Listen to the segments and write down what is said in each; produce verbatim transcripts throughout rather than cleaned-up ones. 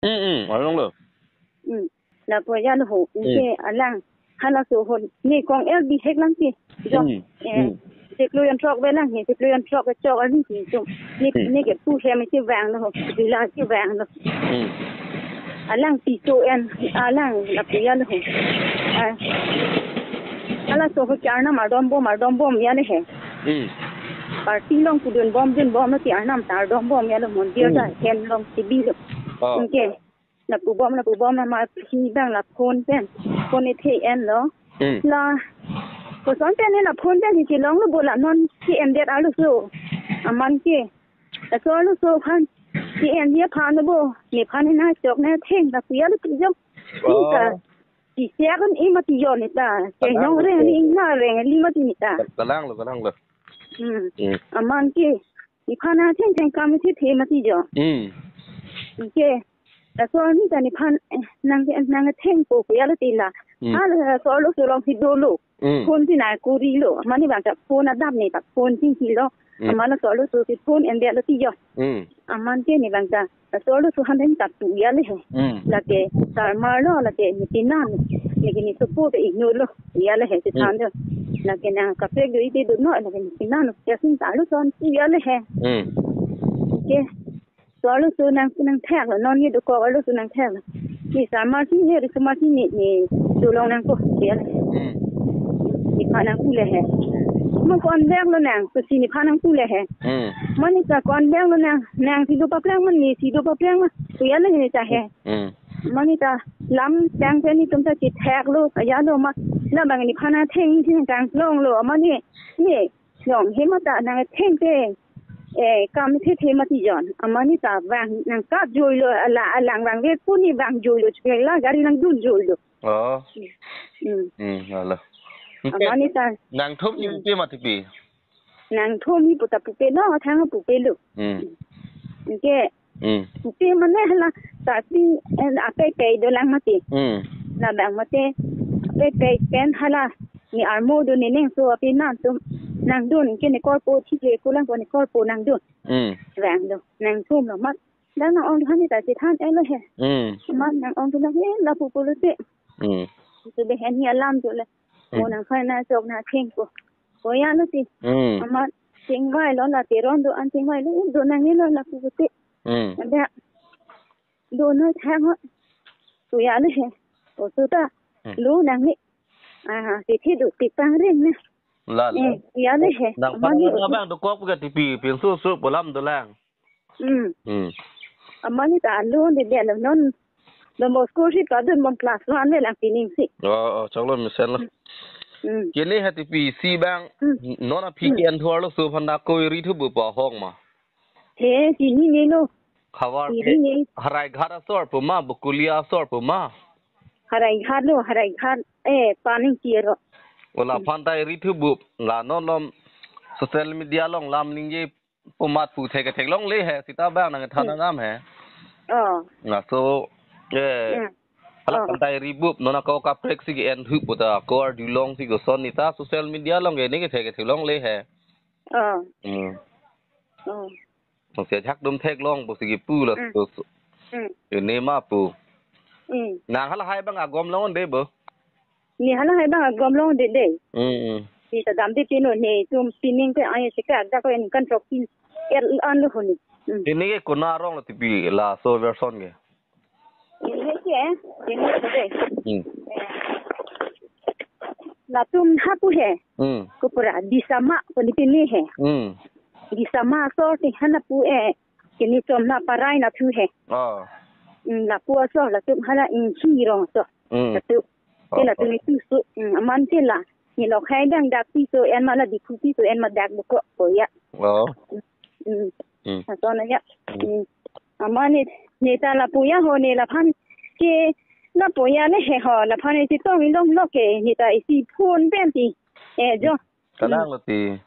Hmm, hmm, along lo. Hmm. Lapu ajat lo ho. Hmm. Anke alang halaso ho ne kong el bihek lang ke. Jo. Hmm. Eh, hmm. Chiklo jon throk ve lang he, chiklo jon throk ke chok aling ke tum. Ne, hmm, ne kepu hem chevang lo ho. Bila chevang lo. Hmm. Alang piso en, alang lapu ajat lo ho. Ah. Halaso ho ke arnam ardom bom, ardom bom ajat lo he. Hmm. Party along kedun bom, dun bom lo ti arnam ta ardom bom ajat lo, mondir, hmm, ta hem along si bi lo. Oh. Anke lapu bom, lapu bom, amat si bang la phone pen, phone ethe en lo. Hmm. La, koson pen ne la phone pen si chelong lo bo la non si M D R lo so. Amat ke. Laso arloso aphan si M D R aphan lo bo. Nephan nangchok nangtheng lapu ajat lo ti jo. Oh. Neta. Si siak an ima ti jo neta. Ke, kalang nyong lo reng ke. Ni na reng li ma ti neta. Ka-, kalang lo, kalang lo. Hmm. Hmm. Amat ke. Nephan nangthengtheng kam si the ma ti jo. Hmm. Anke. Laso arni ta nephan, eh, nang, nangthengpo pu ajat lo ti la. Hmm. Ha laso arloso along si dolo. Hmm. Phone si nangkuri lo. Amat ne bang ta phone adap ne ta phone si si lo. Hmm. Amat laso arloso si phone M D R lo ti jo. Hmm. Amat ke ne bang ta. Laso arloso han den ta pu ajat lo he. Hmm. Lake sarmar lo, lake ne pinan. Ne ke ne sopo te ignore lo. Ajat lo he si, hmm, than do. Lake nangkaprek do ite do no, lake ne pinan. Ya sing ta arloso an pu ajat lo he. Hmm. Ke. Laso arloso nang, nangthek lo, non ye dokok arloso nangthek lo. Ne sarmar si ne, risomar si ne, ne dolong nangpo, ya. Hmm. Nephan nangpu le he. Ma ko-an vek lo nang, ko si nephan nangpu le he. Hmm. Amat neta ko-an vek lo nang, nang si do papleng ma, ne si do papleng ma. Ko ajat lo ne ta he. Hmm. Amat neta lam tang pen netum ta chethek lo, ajat lo ma. La bang nephan nangtheng si nangkanglong lo, amat ne, ne. Jong, he ma ta nangtheng te, eh, kam the the ma ti jon. Amat ne ta vang nangkap joi lo, ala, alang vangve pu ne vang joi lo, chupela gari nangdun joi lo. Oh. Hmm. Hmm, alo. Amat ne ta. Nangthom ni, hmm, pupe ma tipi? Nangthom ni pu ta pupe lo, thang pupe lo. Hmm. Anke, hmm. Pupe mane hala, tasi, eh, apei pei dolang mati. Hmm. Labang mate, apei pei pen hala, ne armo do ne neng so api nangtum, nangdun, ke ne korpo thile kulang ko ne korpo nangdun. Hmm. Vang do, nangthom lo amat. Dang nang-ong han ne ta chethan elo he. Hmm. Amat nang-ong tu la he, lapu pulo te. Hmm. Tu be hen hi alam tu le. Hmm. Mo nangkhai nangchok nangthengpo. Ko ajat lo ti. Hmm. Amat chingvai lo la Teron do-an chingvai lo, do nangne lo lapu te. Hmm. Ada. Do nangthang ho. Ko ajat lo he. Ko tu ta. Hmm. Lo nangne. Aha, si thi do ti pangring na. La, la. Eh, ko ajat lo he. Nang amat ne parang abang dokok ke tipi, pinso so pu alam dolang. Hmm. Hmm. Amat ne ta alo de de lo non. Don Bosco si padun bom class one ve lang pining si. Oh, oh, choklo mesen lo. Hmm. Ke ne ha tipi si bang, hmm, non aphi, hmm, ke-en thu arloso aphan ta koi ri thu bu pa hong ma. He, chinine lo. Khavar, chinine. Haraighat asor pu ma, Bokolia asor pu ma. Haraighat lo, Haraighat, eh, Paningje ro. Ola, hmm, aphan ta ri thu bu, la non lom social media along lam ningje pu amat pu thek theklongle he, sita bang nangthan, hmm, nangam he. Oh. Laso, eh, hmm, hala, oh, aphan ta ri bu, non ako kaprek si ke-en thu pu ta, ako arjulong si koson ne ta social media along ke ne ke thek theklongle he. Oh. Hmm. Oh. Nang si ajak dum theklong pu si kipu la, hmm, so, so. Hmm. Ne ma pu. Hmm. Nang halahai bang agom long de bo. Ne halahai bang agom long de de. Hmm, hmm. Ne ta damde pino, netum pining pe ai se ka dak ko en kan throk pin. Er an lo honi. Hmm. Pini ke kona arong lo tipi laso version ke. Pini ke, pini ke. Hmm. Latum hapu he. Hmm. Kopra Disama pini pini he. Hmm. Disama asor ti hana pu e. Kini chom na parai na thu he. Ah. Hmm, lapu asor latum hala Inghi rong asor. Hmm. Latum. Ke, oh, latum, oh, itu su, hmm, amat ke la. Ne lokhai dang dak piso en ma la Diphu piso en ma dak dokok ko ya. Oh. Hmm. Hmm. Asona ya. Hmm. Hmm. Amat ne, ne ta lapu ajat ho ne laphan ke lapu ajat le he ho laphan ne chetong ilong lo ke ne ta isi phone pen ti. Eh, jo. Kalang lo ti.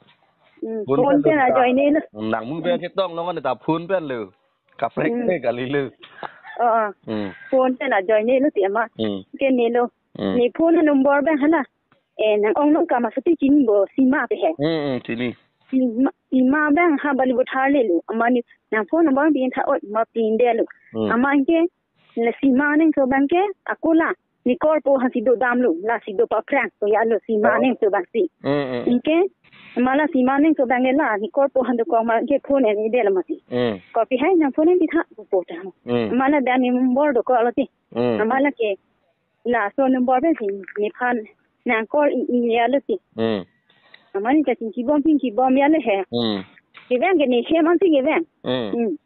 Hmm. Phone, phone pen lo pen ta ajoine lo. Nang mu pen, hmm, chetong lo ne ta phone pen lo. Kaprek, hmm, ke kali lo. Oh, oh. Hmm. Phone pen ajoine lo ti amat. Hmm. Ke ne lo. Hmm. Ne phone number pen hala. Eh, nang-ong nang kama sati chini bo, Sima pe he. Hmm, hmm, chini. Sima, Sima bang ha Bollywood ha le lo. Amat ne nang phone number pin tha oi ma pinde lo. Hmm. Amat ke La sima aning so abang ke, ako la, ne korpo aphansi dodamlo, lasi do paprang, so ya lo sima Oh. aning so abangsi. Mm, mm, mm. Anke, ma la sima aning so abang ke la, ne korpo aphan dokok ma ke phone en-edetlo mati. Mm. Kopi hai nang phone en-etha, pu pu ta. Mm. Ma la dam number dokoklo ti. Mm. Ma la ke, laso number pensi, nephan nang call i, i ya lo ti. Mm. Amat ne kachingki bom, chingki bom ya le he. Mm. Kevang ke ne hem ansi kevang. Mm. Mm.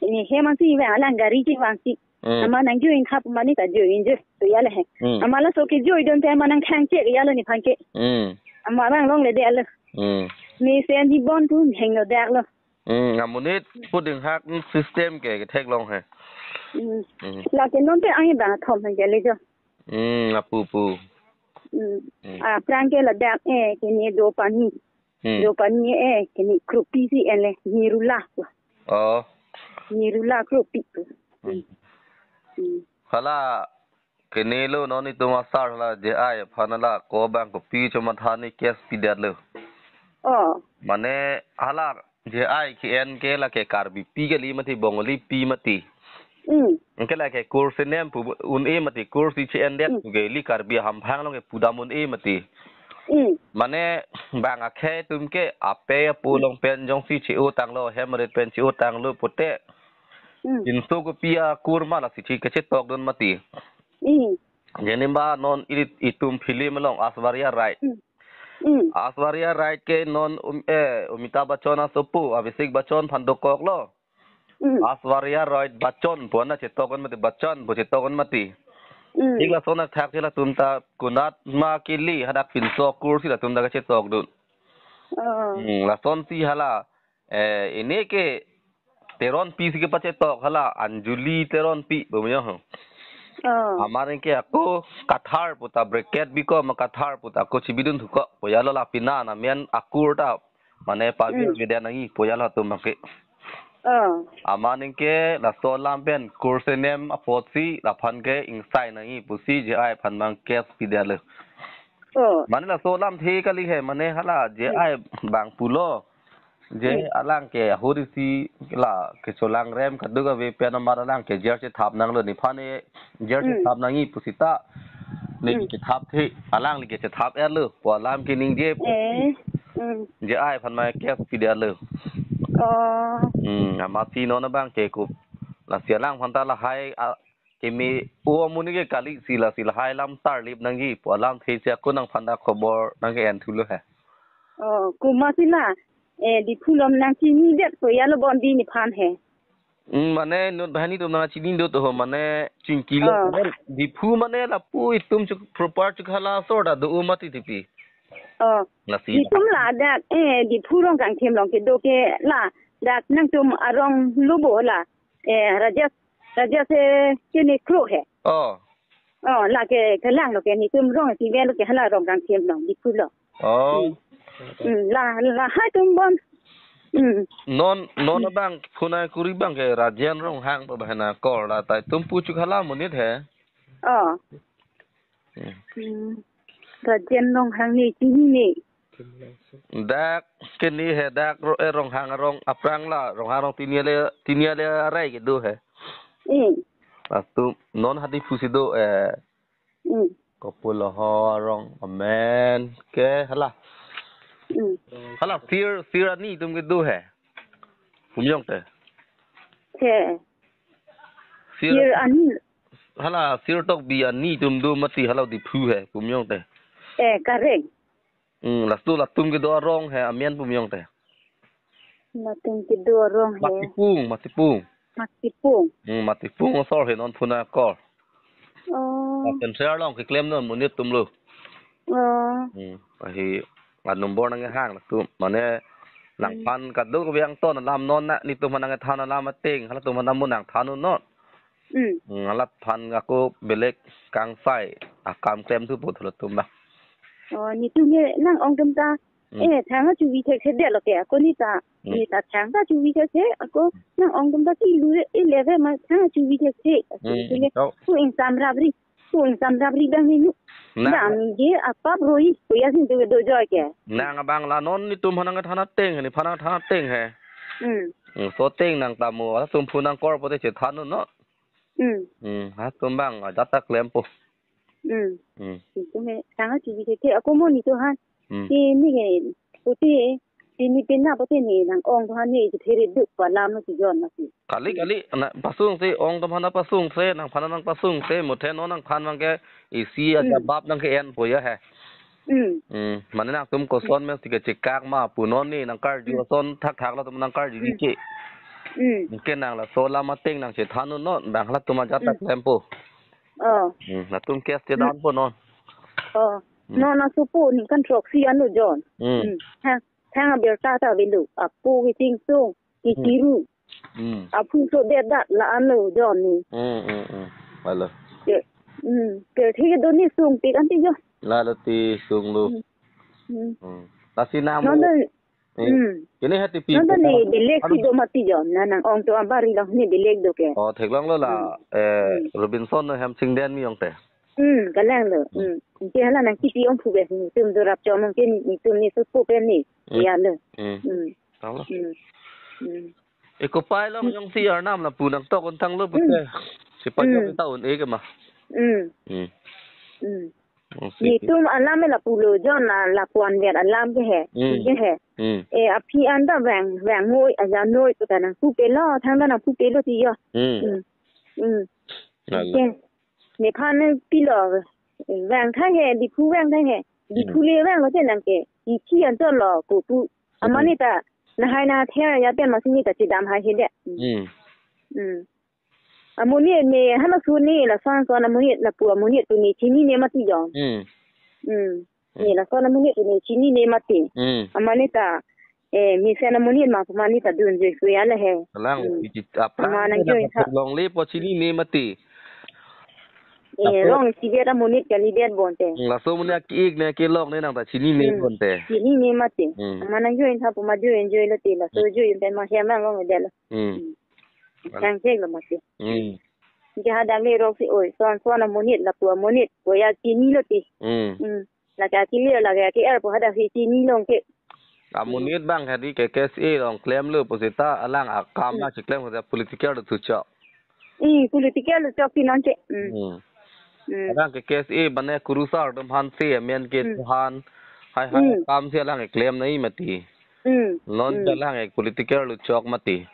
Ne hem ansi kevang, alang gari kevangsi. Mm. Amat nang join khap, amat ne ta join je, so ya le he. Mm. Amat laso ke join dun te amat nang khang che ya lo nephan ke. Mm. Amat abang longledetlo. Mm. Ne sen di bon tu hengno daklo. Mm, amonit puding hak system ke, ketheklong he. Mm. Mm. La ke non te ang bang thom hang ke le jo. Mm, apu pu. Mm. Mm. Aphrang ke ladak eh, ke ne do pani. Mm. Do pani eh, ke ne kropi si en le, nirula. Oh. Nirula kropi. Mm. Mm. Hala, kene lo non itum asar hala J I aphan hala ko abang kopi chomatha ne case pidetlo. Oh. Mane hala J I ke-en ke lake Karbipi kali mati, Bongolipi mati. Mm. Anke lake course nem pu un-e mati, course che-endet Mm. pu ke ili Karbi hamphang along ke pudam un-e mati. Mm. Mane bang akhei atum ke ape apo Mm. along pen jongsi che-o tanglo, hem ret pen che-o tanglo pute. Mm. Pinso kopi akur ma lasi che kachetokdun mati. Mm. Jenimba non ili itum film along Aishwarya Rai. Mm. Mm. Aishwarya Rai ke non um, eh, Amitabh Bachchan asopo, Abhishek Bachchan aphan dokoklo. Mm. Aishwarya Rai Bachchan pu an chetokdun mati, Bachchan pu chetokdun mati. Mm. Thik lason athak si latum ta konat ma kili hadak pinso akur si latum ta kachetokdun. Oh. Hmm, lasonsi hala, eh, ini ke Teronpi si kepachetok hala, Anjali Teronpi pu mane ho. Oh. Amat ningke ako Kathar pu ta, bracket biko ma Kathar pu ta ako chibidun thuko. Pu ya lo la pini amen akur ta mane pavir Mm. beda nangji pu ya lo atum abang ke. Oh. Amat ningke laso alam pen course nem apotsi laphan ke ingsai nangji pusi J I aphan abang case pidetlo. Oh. Mane laso alamthe kali he, mane hala J I Mm. abang pulo. Je Mm. alang ke ahut isi la kecholang rem kadokave pen amat alang ke jail chethap nanglo, nephan ne jail Mm. chethap nangji pusita. Ne Mm. kethapthe, alangli ke chethap-etlo, pu alam keningje pu. Eh. Mm. J I aphan abang case pidetlo. Oh. Hmm, amatsi non abang ke ko, lasi alangphan ta lahai a, keme-o amonit ke kali si, lasi lahai alam tarlip nangji pu alamthe si ako nangphan ta khobor nangke-en thulo he. Oh, komatsi la, eh, Diphu along nangchinidet pu ya lo bon di nephan he. Hmm, mane inut banghini atum nangchinidun ho, mane chingkilo, Oh. mane Diphu mane lapu itum chuk proper chuk hala asor ta do-o mati tipi. Oh. Lasi. Itum ladak, eh, Diphu Rongkangthim along kedo ke ladak nangtum arong lo bo la. Eh, Rajesh, Rajesh, eh, kene kro he. Oh. Oh, lake kelang lo ke netum rong si ven lo ke hala Rongkangthim along, Diphu along. Oh. Hmm. Hmm, la, lahai atum bon. Hmm. Non, non Hmm. abang, phunai kuri abang ke Rajen Ronghang pu abang hena kor la tai tum pu chuk hala amonit he. Oh. Hmm. Hmm. Rajen Ronghang ne chini ne. Dak kene he dak ro, eh, Ronghang arong aphrang la, Ronghang arong tiniale, tiniale arai kedo he. Hmm. Latum non ha Diphu si do, eh, Hmm. Kopulo ho arong amen ke hala. Hmm. Hala Sir, Sir Ani atum kedo he. Pumjong te. He. Sir, Sir Ani. Hala Sir Tokbi Ani atum do mati hala Diphu he, pumjong te. Eh, correct. Hmm, laso latum kedo arong he, amen pumjong te. Latum kedo arong he. Matipung, Matipung. Matipung. Hmm, Matipung asor he non phunai kor. Oh. Lapen share along keklem non amonit atum lo. Oh. Hmm, ahi a number nanghang latum. Mane Hmm. nangphan kadokave angton alam non na netum aphan nangthan alam ateng, halatum aphan mo nangthan non. Hmm. Hmm, halaphan ako belek kangsai akam klem thu pu thulo atum abang. Oh, netum ke nang-ong atum ta. Hmm. Eh, thang achuvi thekthedetlo ke, ako ne ta. Hmm. Ne ta thang ta chuvi thekthe, ako nang-ong atum ta si lu e leve ma thang achuvi thekthe. Hmm, Netum ke to. Pu ingsam rapri. Pu ingsam rapri abang ne nu. Na. Dam je apap roi, pu ya sin tu do joy ke. Nang abang la non netum aphan nangthan ateng, nephan nangthan ateng he. Hmm. Hmm, so ateng nang tamo, halatum phunai kor pote chethan non. Hmm. Hmm, ha tumbang ajat ta klempo. Hmm. Hmm. Itu me, tangka chibi ke, ke, ako mo ni to ha. Hmm. Ke ni ke, puti, pini pina puti ni nang-ong to ha ni, je phere duk pa lam no si John na si. Kali, kali, na pasungse, ong atum aphan pasungse, nangphan nangpasungse, muthe non nangphan abang ke isi aja Hmm. bap nang ke-enpo ya he. Hmm. Hmm, mane nangtum koson mesti kechekak ma, pu non ni nangkarju Hmm. ason thakthak latum nangkarju Hmm. ni ke. Hmm. Ke nang laso alam ateng nangchethan non, bang halatum ajat ta Hmm. klempo. Oh. Hmm, latum case Hmm. chedanpo non. Oh. Hmm. Non asopo ningkan throksi anlo John. Hmm. Hmm. Ha, thang abirta ta avelo. Apo kiching sung, Hmm. kichiru. Hmm. Aphu so det dat la anlo John ni. Hmm, hmm, hmm. Halo. Ke, hmm. Ke thik do ni sungpik an ti John. Lalo ti sunglo. Hmm. Hmm. Hmm. Lasi nang Non mo. Don. Eh, Hmm. kene hati pi Non don kota ni belek si anu do mati John. Na nang-ong to abari lang ni belek do ke. Oh, theklonglo la, Hmm. eh, Hmm. Robinson no hem chingden mi ong te. Hmm, kalanglo. Hmm. Hmm. Ke hala nang kipi ong phu be ni tum do rap chom ke ni tum ni supu pe ni. Hmm. Ya lo. Hmm. Hmm. Tanglo. Hmm. Hmm. Eko pai long Hmm. jongsi arnam lapu nangtok un tanglo Hmm. pute. Si pajok Hmm. ta un-e ke ma. Hmm. Hmm. Hmm. Ong si. Nitum alam me lapulo John la lapuan ver alam ke he. Hmm. Ke he. Hmm. E aphi an ta vang, vang noi, aja noi, to ta nang pu pelo, thang ta nang pu pelo ti yo. Hmm. Hmm. Hmm. Lalo. Ke. Nephan pilo, vang thang he, Diphu vang thang he. Diphu Hmm. le vanglo te nang ke. Diphu an chotlo, ko pu. Hmm. Amani ta, nahai na the ya te masini ta chedam hai he de. Hmm. Hmm. Hmm. Amonit me halaso ni lason son amonit lapu amonit pu ni chinine mati John. Hmm. Hmm. Hmm. Ni lason amonit pu ni chinine mati. Hmm. Amani ta, eh, mesen amonit ma pu mani ta dunjui kuya le he. Kalang, Hmm. iti aphrang Amana na joi tha. Longle po chinine mati. Eh, Laso rong si biar amonit kali biar bonte. Hmm, laso amonit ki-ik ne kelok ne nang ta chinine Hmm. bonte. Chinine mati. Hmm. Amana joi tha pu ma joi joi lo ti laso Hmm. joi pen ma hem lang long de lo. Hmm. Hmm. Chang chek lo mati. Hmm. Ke hadak le rok si oi, son son amonit lapu amonit, ko ya chinilo ti. Hmm. Hmm. La ke chinilo, la ke er pu hadak si chini long ke. Amonit bang hadi ke K S A along klemlo pusita alang akam Hmm. na chiklem ke political tu chok. Hmm, political tu chok ti non che. Hmm. Hmm. Hmm. Alang ke K S A bane kurusar atum aphan si amen ke Hmm. aphan. Hai hai Hmm. akam si alang keklem nai mati. Hmm. Non Hmm. ke alang ke political tu chok mati.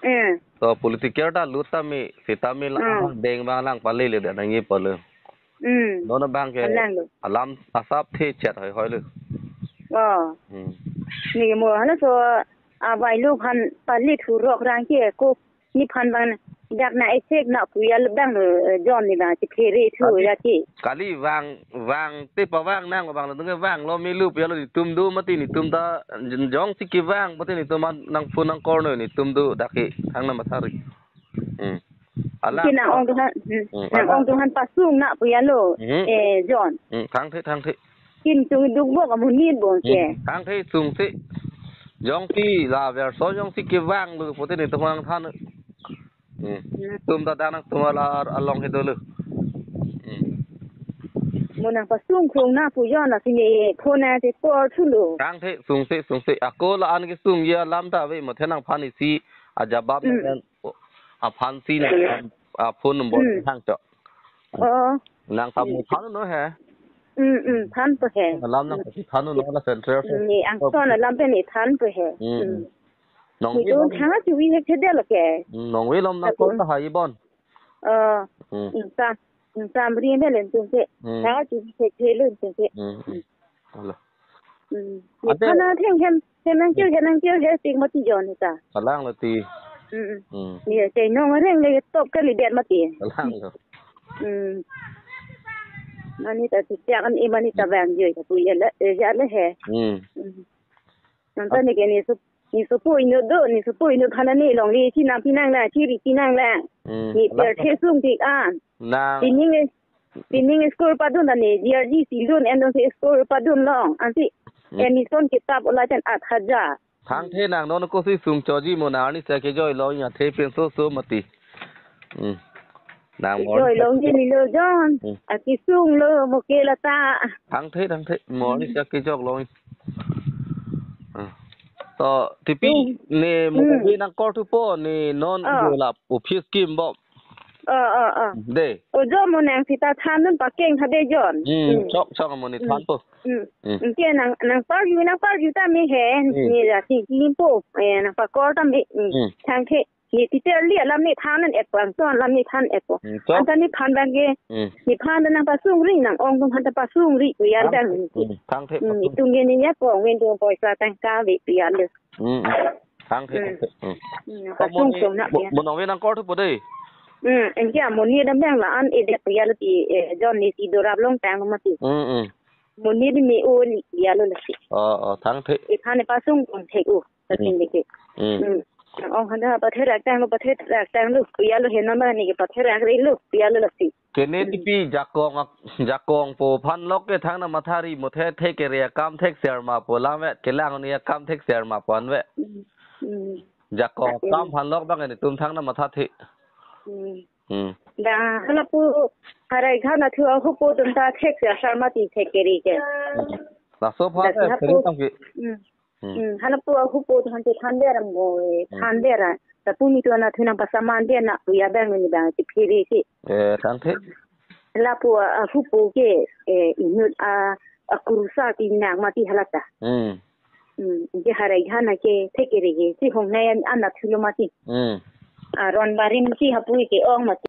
Hmm. So political ta lut tame, sitame la Hmm. ahak deng bang lang pale le da nangji pale. Hmm. Non abang ke Alang lo. Alam asap the chet hoi hoi le. Oh. Hmm. Ni mo halaso avai lo phan pale thurok rang ke ko ni phan bang dak na esek na puya lo bang lo, eh, John ni bang si phere thu Kali, ya ti. Kali vang, vang te pavang nang bang lo, tung vanglo melu puya lo nitum do mati nitum ta jong si kevang mati nitum an nang phone nang call no nitum do dak ke thang na masari. Hmm. Alang. Ke nang-ong atum aphan, hmm, Hmm, nang-ong alang. Atum aphan pasung na puya lo, Hmm. eh, John. Hmm, thang the, thang the. Kim tung duk bok amonit bong ke. Hmm, thang the sungse. Jongsi la verso jongsi kevang lo pute nitum nangthan. Hmm. Hmm. Tum ta dak nangtum ala along he dolo. Hmm. Mo nangpasung krung na pu John na sini phone na te call thulo. Thang the sungse sungse. Ako la-an kesung ya lam ta ave mo the nangphan isi ajabab Hmm. nang aphan si nang, ah, phone number Hmm. thang chok. Oh. Nang ta Hmm. mo than no he. Hmm, hmm, than po he. Alam nang Hmm. Than no la central. Hmm, ni ang son alam pe ni than po he. Hmm. Hmm. Nong Ni wi don lom. Thang chu wi he ke de lo ke. Hmm, nong wi lom nang Apo. Call ta hai bon. Oh. Hmm. Insam, insam ri ne len tung ke. Hmm. Thang chu wi he ke len tung ke. Hmm, hmm. Alo. Hmm. Ate- Kana theng hem, hem nang kyo, hem nang kyo, he sing mati John ta. Kalang lo ti. Hmm. Hmm. Ni te nong reng le top kali biat mati. Kalang lo. Hmm. Mani ta ti tiak an i mani ta bang joi ta pu ya le, eh, ya le he. Hmm. Hmm. Nang ta ni ke ni sup, ni supu inut do, ni supu inut hana ni longle si nang pinang la, si ri pinang la. Hmm. Ni per the sung tik an. Nang. Pining, pining school padun ta ni, G R G si lun, en don si school padun long. Ansi, Hmm. Admission kitap ula chan at hajar. Thang the nang non ko si sung choji mo nang ni sa kejoi long ya the pen so so mati. Hmm. Nang mo. Kejoi long je ni lo John. Hmm. Aki sung lo mo ke la ta. Thang the, thang the. Mo ni Hmm. Sa kejok long. Hmm. To, tipi Hmm. Ne mo Hmm. Wi nang call thupo ne non Oh. Yo la office kim bo. Oh, oh, oh. De. Ojo mo nang sita than dun pakeng tha de John. Hmm, hmm, chok chok mo ni, hmm, than po. Hmm. Hmm. Ke nang nang par yu nang par yu ta me he. Hmm. Ni ra si limpo. Eh, nang pakor ta me. Hmm. Hmm. Thang the. Ni teacher li alam ni than an epo, angton alam ni than epo. Hmm, chok. Anta ni phan bang ke. Hmm. Ni phan nang pasung ri nang ong tum han ta pasung ri pu ya. Thang bang. Hmm, thang the. Hmm, pasung. Itum ke ni ya ko wen tum poisa tangka ve pu ya le. Hmm, hmm. Thang the, hmm, thang the. Hmm. Hmm, ko pasung mo ni, sung na mo, ya. Mo nang ve nang kor thupo de. Hmm, anke mo ni dam bang la an e de pu ya le ti, eh, John ni si dorap long tang ma ti. Hmm, hmm. Mo ni di me o ni ya lo le si. Oh, oh, thang the. E phan e pasung kong the o. Patin, hmm, dikit. Hmm. Hmm. Ong han ta pathe rak tang lo, pathe rak tang lo, pu ya lo he non ba ni ke pathe rak ri lo, pu ya lo la si. Kene, hmm, tipi jakong ak-, jakong po phan lok ke thang na matha ri mo the, the kere akam thek ser ma po lam ve, kelang ni akam thek ser ma po an ve. Hmm. Hmm. Jakong, atin, akam phan lok bang ni tum thang na matha the. Hmm. Hmm. Da hala pu harai gha na thu ahupo tum ta thek ser ma ti the kere ke. Hmm. Laso pha da the, si hapu kere tang ke. Hmm. Hmm. Hmm, hala pu ahupo than te than der mo, eh, hmm, than der a. Lapu ni tu na thu nang pasaman der na pu ya bang ni bang si phere ke. Eh, thang the. Hala pu ahupo ke, eh, inut a, akursa ti nang ma ti hala ta. Hmm. Hmm, je harai gha na ke the kere ke. Si hong na an, an na thu lo ma ti. Hmm. Aron barim si hapu ke ong ma ti.